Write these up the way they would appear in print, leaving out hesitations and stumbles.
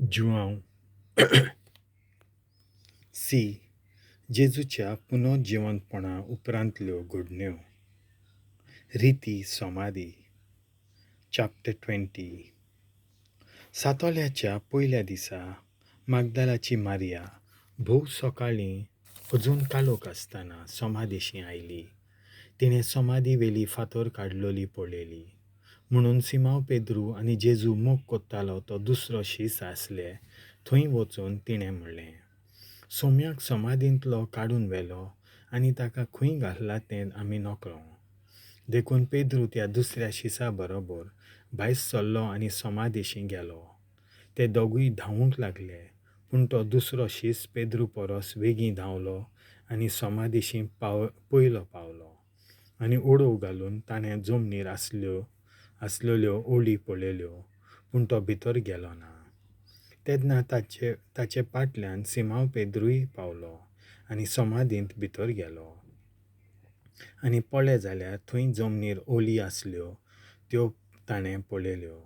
Joao C. जेजूच्या पुनर्जिवंतपणा उपरांतल्यो घडण्यो. रिती समाधी. Chapter 20. सातोल्याच्या पयल्या दिसा मागदालाची मारिया भोव सकाळीं अजून काळोख आसतना समाधीशी आयली. तिणें समाधी वेली फातर काडलोली पळयली. म्हणून सिमांव पेद्रू आनी जेजू मोग कोत्तालो तो दुसरो शीस आसले थंय वचून तिणें म्हणलें, सोम्याक समाधींतलो काडून व्हेलो आनी ताका खंय घातला तें आमी नकळो. देखून पेद्रू त्या दुसऱ्या शिसा बरोबर भायर सरलो आनी समाधीशी गेलो. ते दोगूय धांवूंक लागले, पूण तो दुसरो शीस पेद्रू परस वेगीं धांवलो आनी समाधीशी पयलो पावलो. आनी ओडोव घालून ताणें जमनीर आसलेल्यो ओळी पळयल्यो, पूण तो भितर गेलो ना. तेन्ना ताचे फाटल्यान सिमांव पेद्रूय पावलो आनी समाधींत भितर गेलो. आनी पळय जाल्यार थंय जमनीर ओली आसल्यो त्यो ताणें पळयल्यो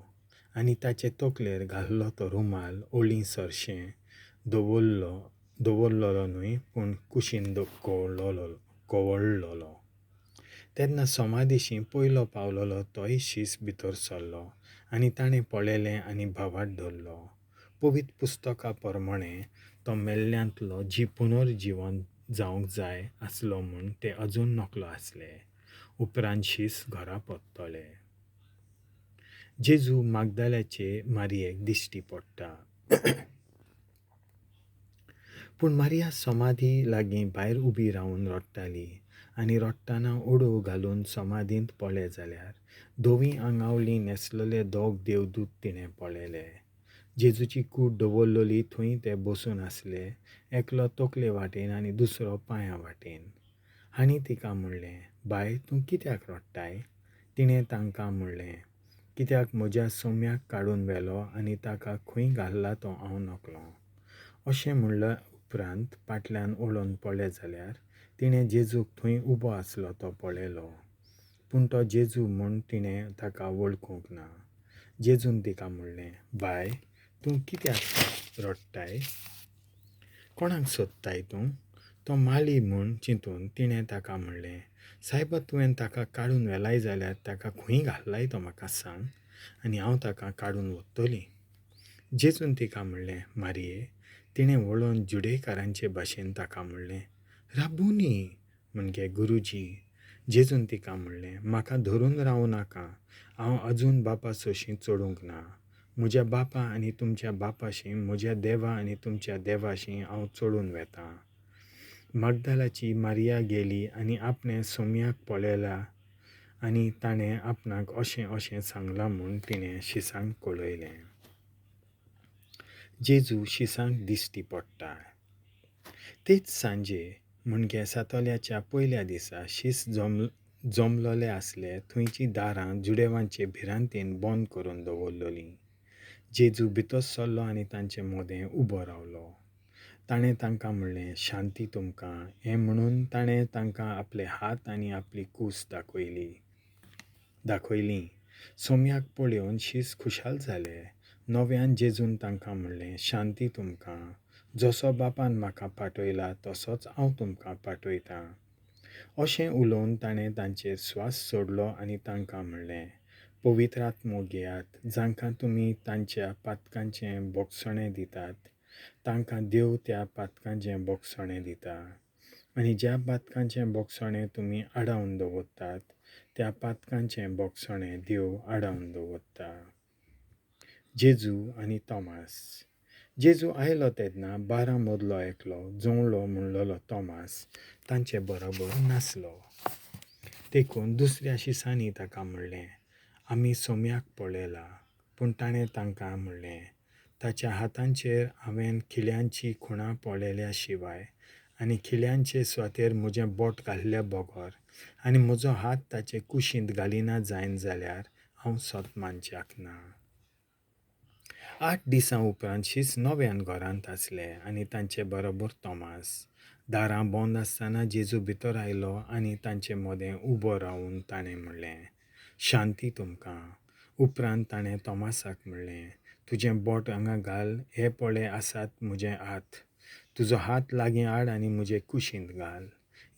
आनी ताचे तकलेर घाल्लो तो रुमाल ओली सरशें दवरलेलो न्हय, पूण कुशीन कवळलोलो. तेन्ना समाधीशी पयलो पावलोलो तोय शीस भितर सरलो आनी ताणें पळयलें आनी भावार्त धरलो. पवित्र पुस्तका प्रमाणें तो मेल्ल्यांतलो पुनर्जिवन जावंक जाय आसलो म्हूण ते अजून नकळो आसले. उपरांत शीस घरा परतले. जेजू मागदालाचे मारियेक दिश्टी पडटा. पूण मारिया समाधी लागीं भायर उबी रावन रडटाली आनी रडटना ओडोव घालून समाधींत पळय जाल्यार धवीं आंगावली न्हेसलेले दोग देवदूत तिणें पळयले. जेजूची कूड दवरलेली थंय ते बसून आसले, एकलो तकले वाटेन आनी दुसरो पांयां वाटेन. हांणी तिका म्हणलें, बाय, तूं कित्याक रडटाय? तिणें तांकां म्हणलें, कित्याक म्हज्या सोम्याक काडून व्हेलो आनी ताका खंय घातला तो हांव नकळो. अशें म्हणल्या उपरांत फाटल्यान वळोवन पळय जाल्यार तिणें जेजूक थंय उबो आसलो तो पळयलो, पूण तो जेजू म्हूण तिणें ताका वळखूंक ना. जेजून तिका म्हणलें, बाय, तूं कित्याक रडटाय? कोणाक सोदताय तूं? तो माली म्हूण चिंतून तिणें ताका म्हणलें, सायबा, तुवें ताका काडून व्हेलाय जाल्यार ताका खंय घातलाय तो म्हाका सांग आनी हांव ताका काडून व्हरतली. जेजून तिका म्हणलें, मारिये. तिणें वळोवन जुडेकारांचे भाशेन ताका म्हणलें, राबुनी, म्हणजे गुरुजी. जेजून तिका म्हणलें, म्हाका धरून रावूं नाका, हांव अजून बापा सोशीं चडूंक ना. म्हज्या बापा आनी तुमच्या बापाशी, म्हज्या देवा आनी तुमच्या देवाशी हांव चडून वेतां. मागदालाची मारिया गेली आनी आपणें सोम्याक पळयला आनी ताणें आपणाक अशें अशें सांगलां म्हूण तिणें शिसांक कळयलें. जेजू शिसांक दिश्टी पडटा. तेच सांजे म्हणजे सातोल्याच्या पयल्या दिसा शीस जमलोले आसले थंयचीं दारां जुडेवांचे भिरांतेन बंद करून दवरलेलीं. जेजू भितर सरलो आनी तांचे मदें उबो रावलो. ताणें तांकां म्हणलें, शांती तुमकां. हें म्हणून ताणें तांकां आपले हात आनी आपली कूस दाखयली. सोम्याक पळोवन शीस खुशाल जाले. नव्यान जेजून तांकां म्हणलें, शांती तुमकां. जसो बापान म्हाका पाठयला तसोच हांव तुमकां पाठयतां. अशें उलोवन ताणें तांचेर स्वास सोडलो आनी तांकां म्हणलें, पवित्र आत्मो घेयात. जांकां तुमी तांच्या पातकांचें बोगसणें दितात तांकां देव त्या पातकांचें बोगसणें दिता, आनी ज्या पातकांचें बोगसणें तुमी आडावन दवरतात त्या पातकांचें बोगसणें देव आडावन दवरता. जेजू आनी तोमास. जेजू आयलो तेन्ना 12 मदलो एकलो जोवळो म्हणलेलो तोमास तांचे बरोबर नासलो. देखून दुसऱ्या शिसांनी ताका म्हणलें, आमी सोम्याक पळयला. पूण ताणें तांकां म्हणलें, ताच्या हातांचेर हांवें खिळ्यांची खुणां पळयल्या शिवाय आनी खिळ्यांचे सुवातेर म्हजें बोट घाल्ल्या बगर आनी म्हजो हात ताचे कुशींत घालिना जायन जाल्यार हांव सत मानच्याक ना. 8 दिसां उपरांत शीस नव्यान घरांत आसले आनी तांचे बरोबर तोमास. दारां बंद आसतना जेजू भितर आयलो आनी तांचे मदें उबो रावून ताणें म्हणलें, शांती तुमकां. उपरांत ताणें तोमासाक म्हणलें, तुजें बोट हांगा घाल, हे पळे आसात म्हजे हात. तुजो हात लागीं हाड आनी म्हजे कुशींत घाल.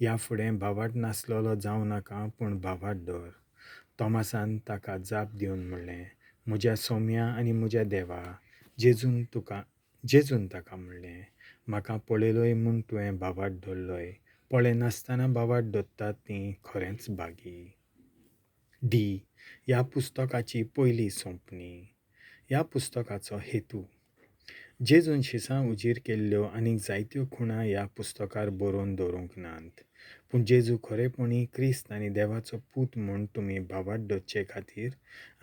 ह्या फुडें भावार्त नासलेलो जावं नाका, पूण भावार्त धर. तॉमासान ताका जाप दिवन म्हणलें, म्हज्या सोम्या आनी म्हज्या देवा. जेजून ताका म्हणलें, म्हाका पळयलोय म्हूण तुवें भावार्त धरलोय. पळयनासतना भावार्त धरतात तीं खरेंच भागी. डी. ह्या पुस्तकाची पयली सोंपणी. ह्या पुस्तकाचो हेतू. जेजून शिसां उजीर केल्ल्यो आनीक जायत्यो खुणा ह्या पुस्तकार बरोवन दवरूंक नात. पूण जेजू खरेपणी क्रिस्त आनी देवाचो पूत म्हूण तुमी भावार्त धरचे खातीर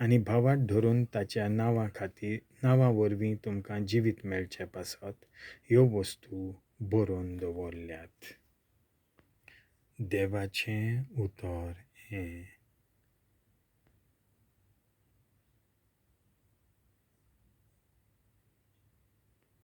आनी भावार्त धरून ताच्या नांवा खातीर नांवा वरवीं तुमकां जिवीत मेळचे पासत ह्यो वस्तू बरोवन दवरल्यात. देवाचें उतर हें.